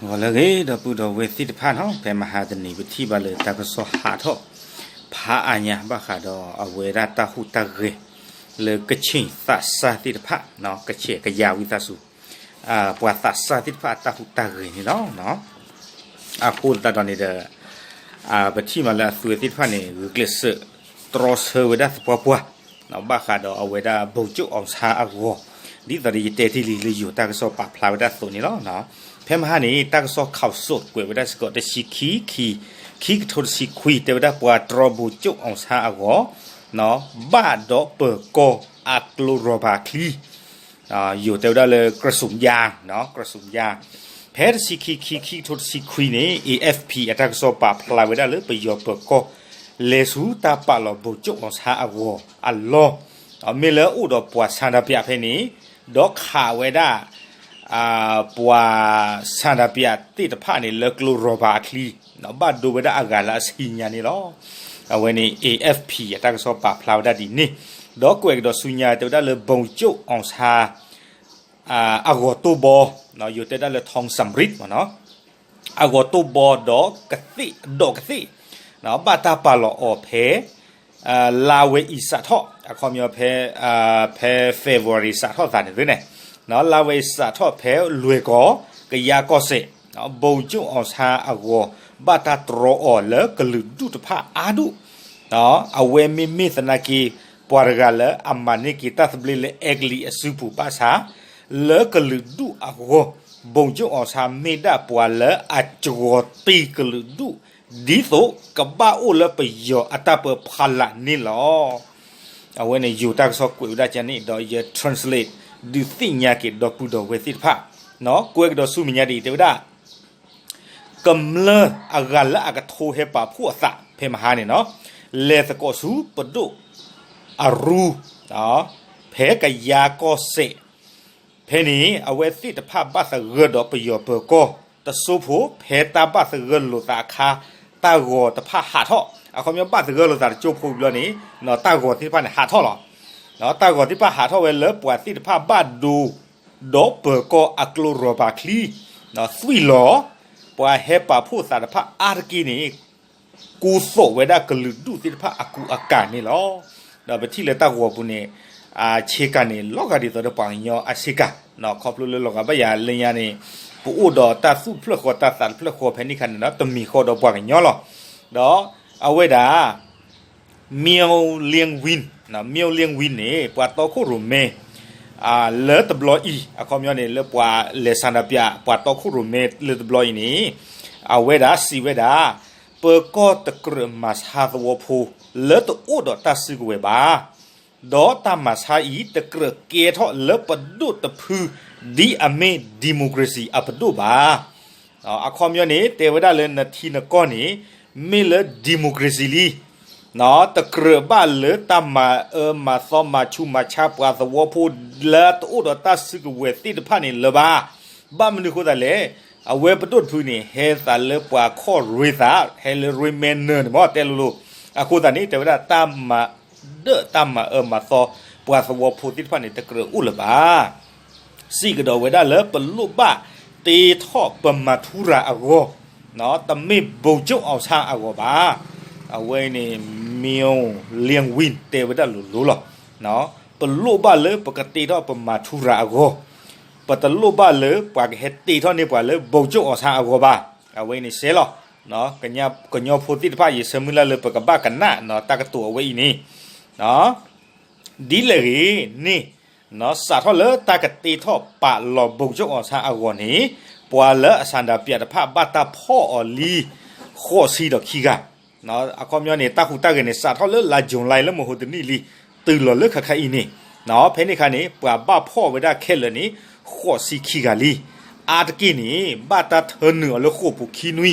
ဂီၤလၢအဂ့ၤ ဒီပုၢ်ဒီဝဲၢ်သ့ၣ်တဖၣ်နီၤ, ဖဲမဟါတနံၤ ပထံၣ်ဘၣ်လၢတၢ်ကစီၣ်ဟးထီၣ် ဖးအါညါ ဘၣ်ဃးဒီးအဝဲဒၣ်တၢ်ဟူးတၢ်ဂဲၤ လၢကချ့ၣ်သးစၢ်သ့ၣ်တဖၣ်, ကချ့ၣ်ကယၤဝံသးစူၤ, ပှၤသးစၢ်သ့ၣ်တဖၣ်အတၢ်ဟူးတၢ်ဂဲၤန့ၣ်လီၤ. အဃိသတးဒီးန့ၣ်ဒီး ပထံၣ်မးလၢအသုးသ့ၣ်တဖၣ်န့ၣ် ဂုာ်ကျဲးစၢးတြီဆၢဝဲဒၣ်သပှၢ်ပှၢ် ဘၣ်ဃးဒီးအဝဲဒၣ် ဗိုလ်ချုပ်အောင်ဆန်း အဂီၤ, ဒ်သိးဒီးယတဲတ့ၢ်လံလၢယိၤတၢ်ကစီၣ်ပာ်ဖျါဝဲဒၣ်အသိးန့ၣ်လီၤ. ဖဲမဟါန့ၣ် တၢ်ကစီၣ် ข่าวสด ကွဲးဝဲဒၣ်စ့ၢ်ကီး တဆံခံ ခံ ခံကထိတဆံခွံ တဲဝဲဒၣ်ပှၤတြီ ဗိုလ်ချုပ်အောင်ဆန်း အဂီၤ ဘၣ်ဒီးပၢၤကီၢ်အကျိရၤဘၤချံ ယိၤတဲဝဲဒၣ်လၢ กระสุนยาง กระสุนยาง, ဖဲတဆံခံ ခံ ခံကထိတဆံခွံန့ၣ် AFP အတၢ်ကစီၣ်ပာ်ဖျါဝဲဒၣ်လၢပယီၤပၢၤကီၢ် လဲၤဆူတၢ်ပာ်လီၤ ဗိုလ်ချုပ်အောင်ဆန်း အဂီၤအလီၢ်, မ့ၢ်လၢအိၣ်ဒီးပှၤဆန္ဒပြဖဲန့ၣ်, ဒီးခးဝဲဒၣ် ပှၤဆန္ဒပြသ့ၣ်တဖၣ်န့ၣ် လၢကျိရၤဘၤအချံ, ဘၣ်ဒိဝဲဒၣ်အဂၤလၢအဆံညါန့ၣ်လီၤ. အဝဲန့ၣ် AFP အတၢ်ကစီၣ်ပာ်ဖျါဝဲဒၣ်ဒ်န့ၣ်, ဒီးကွဲးကဒီးဆူညါတဲဝဲဒၣ်လၢ ဗိုလ်ချုပ်အောင်ဆန်း အဂီၤတိၢ်ဘီ, ယိၤတဲဒၣ်လၢ ထောင်စံရစ် အဂီၤတိၢ်ဘီဒီးကသ့ၣ်, ဒီးကသ့ၣ်, ဘၣ်တၢ်ပာ်လီၤအီၤဖဲ လါဝဲအံၤစးထီၣ်, အခီပညီဖဲ ဖဲ February စးထီၣ်သးန့ၣ်သ့န့ၣ်, လါဝဲအံၤစးထီၣ်ဖဲလွဲၢ်ကီၢ် ကယၤကီၢ်စဲၣ်, ဗိုလ်ချုပ်အောင်ဆန်း အဂီၤ ဘၣ်တၢ်တြီအီၤလၢကလုာ်ဒူၣ်တဖၣ်အါဒူၣ်, အဝဲမ့မ့ၢ်သနာ်က့ ပှၤတဂၤလၢအမၤန့ၢ်က့ၤတၢ်သဘျ့လၢအဲကလံးအစုပူၤဘၣ်ဆၣ်, လၢကလုာ်ဒူၣ်အဂီၢ်, ဗိုလ်ချုပ်အောင်ဆန်း မ့ၢ်ဒၣ်ပှၤလၢအစှီၤတံၢ်ကလုာ်ဒူၣ်, ဒ်သိးကဘၣ်အိၣ်လၢပယီၤအတၢ်ပၢဖီလာ်န့ၣ်လီၤ. အဝဲန့ၣ်ယိၤတၢ်ကစီၣ်ကွဲးဝဲဒၣ်ကန့ၣ်ဒီး ယ translate ဒုးသ့ၣ်ညါက့ၤဒီပုၢ်ဒီဝဲၢ်သ့ၣ်တဖၣ်, ကွဲးကဒီးဆူမဲာ်ညါဒ်အံၤ တဲဝဲဒၣ် ကမျၢၢ်အဂၤလၢအကထိဟဲပာ်ဖှိၣ်အသးဖဲမဟါန့ၣ်နီၤ, လဲၤသကိးဆူပဒိၣ်အရူ, ဖဲကယၤကီၢ်စဲၣ်, ဖဲန့ၣ် အဝဲသ့ၣ်တဖၣ်ဘၣ်သဂၢၢ်ဒီးပယီၤပၢၤကီၢ်တစိၢ်ဖိ, ဖဲတၢ်ဘၣ်သဂၢၢ်လိာ်သးအခါ, တၢ်ဂီၤတဖၣ်ဟးထီၣ်, အခီပညီဘၣ်သဂၢၢ်လိာ်သးတစိၢ်ဖိဘျီန့ၣ်, တၢ်ဂီၤသ့ၣ်တဖၣ်န့ၣ်ဟးထီၣ်လီၤ. တၢ်ဂီၤသ့ၣ်တဖၣ်ဟးထီၣ်ဝဲလၢပှၤသ့ၣ်တဖၣ်ဘၣ်ဒိ ဒီးပၢၤကီၢ်အကျိရၤဘၤချံ, သွံၣ်လီၤ, ပှၤဟဲပာ်ဖှိၣ်သးတဖၣ်အါတက့ၢ်န့ၣ်, ကူသိးဝဲဒၣ်ကလုာ်ဒူၣ်သ့ၣ်တဖၣ်အကူအကၤန့ၣ်လီၤ. ဒီးပထံၣ်လၢတၢ်ဂီၤပူၤန့ၣ်, ဆ့ကၤန့ၣ် လီၤဂာ်ဒ်သိးဒီးပှၤကညီအဆ့ကၤ, ခီဖျိလၢလီၤဂာ်ဘၣ်ယၤလၢညါန့ၣ်, ပအိၣ်ဒီးတၢ်သူၣ်တဖျၢၣ်ဃီတၢ်သးတဖျၢၣ်ဃီဖဲန့ၣ်အခါန့ၣ်ဒီး တမံၤဃီဒီးပှၤကညီလီၤ. ဒီးအဝဲဒၣ် Miao Ling Win, Miao Ling Win န့ၣ် ပှၤတီခိၣ်ရိၣ်မဲ လၢတဘျီအံၤ, အခီပညီန့ၣ် လၢပှၤလဲၤဆန္ဒပြ ပှၤတီခိၣ်ရိၣ်မဲလၢတဘျီအံၤန့ၣ်, အဝဲဒၣ်စံးဝဲဒၣ်, ပၢၤကီၢ်တကြၢးမၤဆါသဝီဖိ လၢတအိၣ်ဒီးတၢ်စုကဝဲၤဘၣ်. ဒီးတၢ်မၤဆါအံၤ တကြၢးကဲထီၣ်လၢပဒိၣ်တဖု ဒ်အမ့ၢ် democracy အပဒိၣ်ဘၣ်. အခီပညီန့ၣ် တဲဝဲဒၣ်လၢနထံနကီၢ်န့ၣ် မ့ၢ်လၢ democracy လံ. တကြၢးဘၣ်လၢတၢ်မၤအၢမၤသီမၤဆူးမၤဆါပှၤသဝီဖိ လၢတအိၣ်ဒီးတၢ်စုကဝဲၤသ့ၣ်တဖၣ်န့ၣ်လၢၤဘၣ်. ဘၣ်မနုၤအဃိသတးလဲၣ်, အဝဲပဒိၣ်တဖုန့ၣ် ဟဲသးလၢပှၤခီၣ်ရ့သး, ဟဲလၢရ့မဲနၢၤန့ၣ်မ့ၢ်တဲလိၤလိၤ. အဃိသတးန့ၣ် တဲဝဲဒၣ်တၢ်မၤဒၢၣ်တၢ်မၤအၢမၤသီ ပှၤသဝီဖိသ့ၣ်တဖၣ်န့ၣ် တကြၢးအိၣ်လၢၤဘၣ်. စံးကဒီးဝဲဒၣ်လၢပလိၣ်ဘၣ်တ့ထီၣ်ပမၤထူရၤအဂီၢ်, တမ့ၢ် ဗိုလ်ချုပ်အောင်ဆန်း အဂီၢ်ဘၣ်. အဝဲန့ၣ် Miao Ling Win တဲဝဲဒၣ်လိၤလိၤလီၤ. ပလိၣ်ဘၣ်လၢပကတ့ထီၣ်ပမၤထူရၤအဂီၢ်, ပတလိၣ်ဘၣ်လၢပှၤကဟဲတ့ထီၣ်န့ၢ်ပှၤလၢ ဗိုလ်ချုပ်အောင်ဆန်း အဂီၢ်ဘၣ်. အဝဲန့ၣ်စဲးလီၤ. ကညီဖိသ့ၣ်တဖၣ် ယဆၢမုၢ်လၢ်လၢပကဘၣ်ကနၣ်တၢ်ကတိၤအဝဲအံၤန့ၣ် ဒ်လဲၣ်ဂ့ၤန့ၣ်, စးထီၣ်လၢတၢ်ကတ့ထီၣ်ပာ်လီၤ ဗိုလ်ချုပ်အောင်ဆန်း အဂီၢ်န့ၣ်, ပှၤလၢအဆန္ဒပြတဖၣ် ဘၣ်တၢ်ဖီၣ်အီၤလံ ဃိးဆံဒီးခံဂၤ, အခီပညီန့ၣ် တၢ်ဟူးတၢ်ဂဲၤန့ၣ် စးထီၣ်လၢလါ July လၢမဟိတနံၣ်လံ, တုၤလီၤလၢခဲခါအံၤန့ၣ်, ဖဲန့ၣ်အခါန့ၣ် ပှၤဘၣ်ဖီၣ်ဝဲဒၣ်ခဲလၢာ်န့ၣ် ဃိးဆံခံဂၤလံ. အါတက့ၢ်န့ၣ် ဘၣ်တၢ်ထၢနုာ်အီၤလၢဃိာ်ပူၤခံနွံ,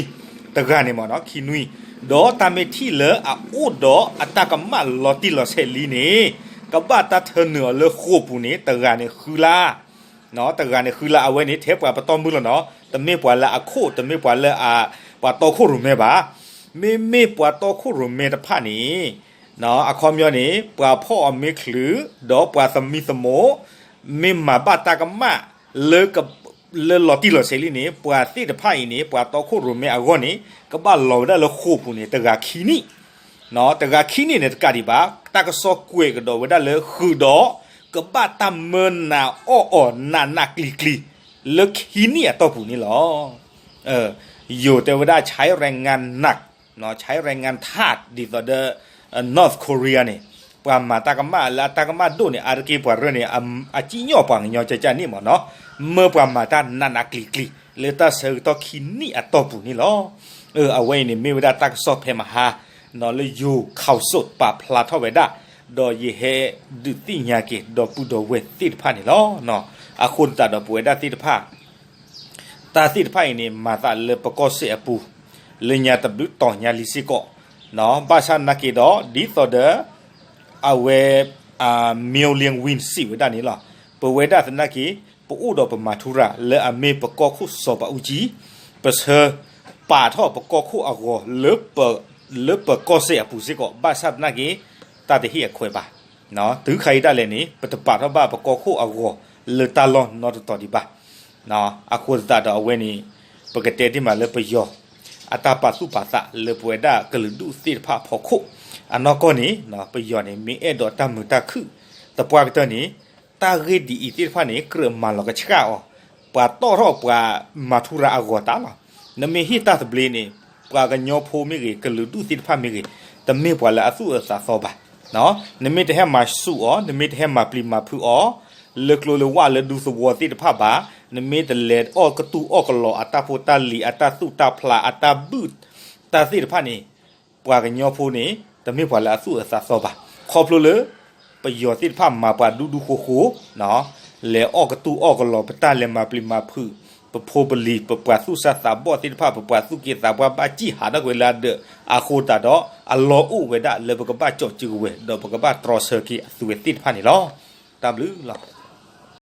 တဂၤန့ၣ်မ့ၢ်နီၤ ခံနွံ, ဒီးတၢ်မ့ၢ်ထံၣ်လၢအအိၣ်ဒီးအတၢ်ကမၣ်လီၤတံၢ်လီၤဆဲးလံန့ၣ်, ကဘၣ်တၢ်ထၢနုာ်အီၤလၢဃိာ်ပူၤန့ၣ် တဂၤန့ၣ်ဃုလါ, တဂၤန့ၣ်ဃုလါ အဝဲန့ၣ် ထဲပှၤပတီၢ်မုၢ်လီၤနီၤ, တမ့ၢ်ပှၤလၢအခိၣ် တမ့ၢ်ပှၤလၢအ ပှၤတီခိၣ်ရိၣ်မဲဘၣ်. မ့မ့ၢ်ပှၤတီခိၣ်ရိၣ်မဲတဖၣ်န့ၣ်, အခီပညီန့ၣ် ပှၤဖီၣ်အီၤမ့ၢ်ချုး, ဒီးပှၤသမံသမိး, မ့ၢ်မၤဘၣ်တၢ်ကမၣ်လၢက လၢလီၤတံၢ်လီၤဆဲးလံန့ၣ် ပှၤသ့ၣ်တဖၣ်အံၤန့ၣ် ပှၤတီခိၣ်ရိၣ်မဲအဂီၢ်န့ၣ် ကဘၣ်လီၤဝဲဒၣ်လၢဃိာ်ပူၤန့ၣ် တဂၤခံနံၣ်, တဂၤခံနံၣ်န့ၣ်တကးဒံးဘၣ် တၢ်ကစီၣ်ကွဲးကဒီးဝဲဒၣ်လၢဃုာ်ဒီး ကဘၣ်တၢ်မၢနးအီၣ်အီၤနးနးကျံၤကျံၤ လၢခံနံၣ်အတီၢ်ပူၤန့ၣ်လီၤ. ယိၤတဲဝဲဒၣ် ใช้แรงงานหนัก ใช้แรงงานทาส ဒ်သိးဒီး North Korea န့ၣ် ပှၤမၤတၢ်ကမၣ်လၢအတၢ်ကမၣ်ဒိၣ်န့ၣ် အါတက့ၢ်ပှၤရၢၢ်န့ၣ် အစံၣ်ညီၣ်ပှၤကညီကကၢ်န့ၣ်မ့ၢ်နီၤ, မၢပှၤမၤတၢ်နးနးကျံၤကျံၤ လၢတၢ်ဆၢကတီၢ်ခံနံၣ်အတီၢ်ပူၤန့ၣ်လီၤ. အဝဲအံၤန့ၣ် မ့ၢ်ဝဲဒၣ်တၢ်ကစီၣ်ဖဲမဟါ လၢယိၤ ข่าวสด ပာ်ဖျါထီၣ်ဝဲဒၣ်, ဒီးယဟဲဒုးသ့ၣ်ညါက့ၤ ဒီပုၢ်ဒီဝဲၢ်သ့ၣ်တဖၣ်န့ၣ်လီၤ. အဃိသတးဒီးပဝဲဒၣ်သ့ၣ်တဖၣ် တၢ်သ့ၣ်တဖၣ်အံၤန့ၣ် မၤသးလၢပကီၢ်စဲၣ်အပူၤ လၢညါတဘျုးတီၤညါလံစ့ၢ်ကီး, ဘၣ်ဆၣ်သနာ်က့ဒီး ဒ်သိးဒီး အဝဲ Mayor Lin Win စံးဝဲဒၣ်န့ၣ်လီၤ. ပဝဲဒၣ်သနာ်က့ ပအိၣ်ဒီးပမၤထူရၤလၢအမ့ၢ်ပကီၢ်ခိၣ်စီၤပၤအူကၠံ, ပဆၢပာ်ထီၣ်ပကီၢ်ခိၣ်အဂီၤ လၢပကီၢ်စဲၣ်အပူၤစ့ၢ်ကီး ဘၣ်ဆၣ်သနာ်က့ တၢ်တဟ့ၣ်အခွဲးဘၣ်. တုၤခါအံၤဒၣ်လဲာ်န့ၣ် ပတပာ်ထီၣ်ဘၣ်ပကီၢ်ခိၣ်အဂီၤလၢတၢ်လီၢ်နီတတီၤဒံးဘၣ်. အဃိသတးဒီးအဝဲန့ၣ် ပကတဲတ့ၢ်မးလၢပယီၤ အတၢ်ပာ်သူၣ်ပာ်သးလၢပဝဲဒၣ်ကလုာ်ဒူၣ်သ့ၣ်တဖၣ်အဖီခိၣ်, အနီၢ်ကီၢ်န့ၣ် ပယီၤန့ၣ် မ့ၢ်အဲၣ်ဒိးတၢ်မုာ်တၢ်ခုၣ် သပှၢ်ကတၢၢ်န့ၣ် တၢ်ဂ့ၢ်ဒ်အံၤသ့ၣ်တဖၣ်န့ၣ် ကြၢးမၤလီၤကဆှၣ်အီၤ, ပှၤတီၣ်ထီၣ်ပှၤမၤထူရၤအဂီၤတၢ်လီၤ. နမ့ၢ်ဟ့ၣ်တၢ်သဘျ့န့ၣ် ပှၤကညီဖိမ့ၢ်ဂ့ၤ ကလုာ်ဒူၣ်သ့ၣ်တဖၣ်မ့ၢ်ဂ့ၤ တမ့ၢ်ပှၤလၢအသူၣ်အၢသးသီဘၣ်. နမ့ၢ်တဟဲမၤဆူၣ်အီၤ နမ့ၢ်တဟဲမၤပျံၤမၤဖုးအီၤ လၢကျိလၢဝၣ်လၢဒူသဝီသ့ၣ်တဖၣ်ဘၣ်, နမ့ၢ်တလဲၤအီၣ်ကတူၢ်အီၣ်ကလီၤအတၢ်ဖိတၢ်လံၤ အတၢ်သူၣ်တၢ်ဖျး အတၢ်ဘုၣ် တၢ်သ့ၣ်တဖၣ်န့ၣ် ပှၤကညီဖိန့ၣ် တမ့ၢ်ပှၤလၢအသူၣ်အၢသးသီဘၣ်. ခီဖျိလၢ ပယီၤသ့ၣ်တဖၣ်မၤပှၤဒူဒူဃိဃိ, လဲၤအီၣ်ကတူၢ်အီၣ်ကလီၤ ပတၢ်လဲၤမၤပျံၤမၤဖုး ပဖိပလံၤ ပပှၤသူၣ်စၢ်သးဘီၣ်သ့ၣ်တဖၣ် ပပှၤသူၣ်က့သးပှၢ်ဘၣ်စံၣ်ဟးထီၣ်ကွံာ်လၢအဒၢး အဃိသတးဒီး အလီၢ်အိၣ်ဝဲဒၣ်လၢပကဘၣ်ကၠီၣ်စုကဝဲၤ ဒီးပကဘၣ်တြီဆၢက့ၤအသုဝဲသ့ၣ်တဖၣ်န့ၣ်လီၤ. တၢ်ဘျုးလီၤ.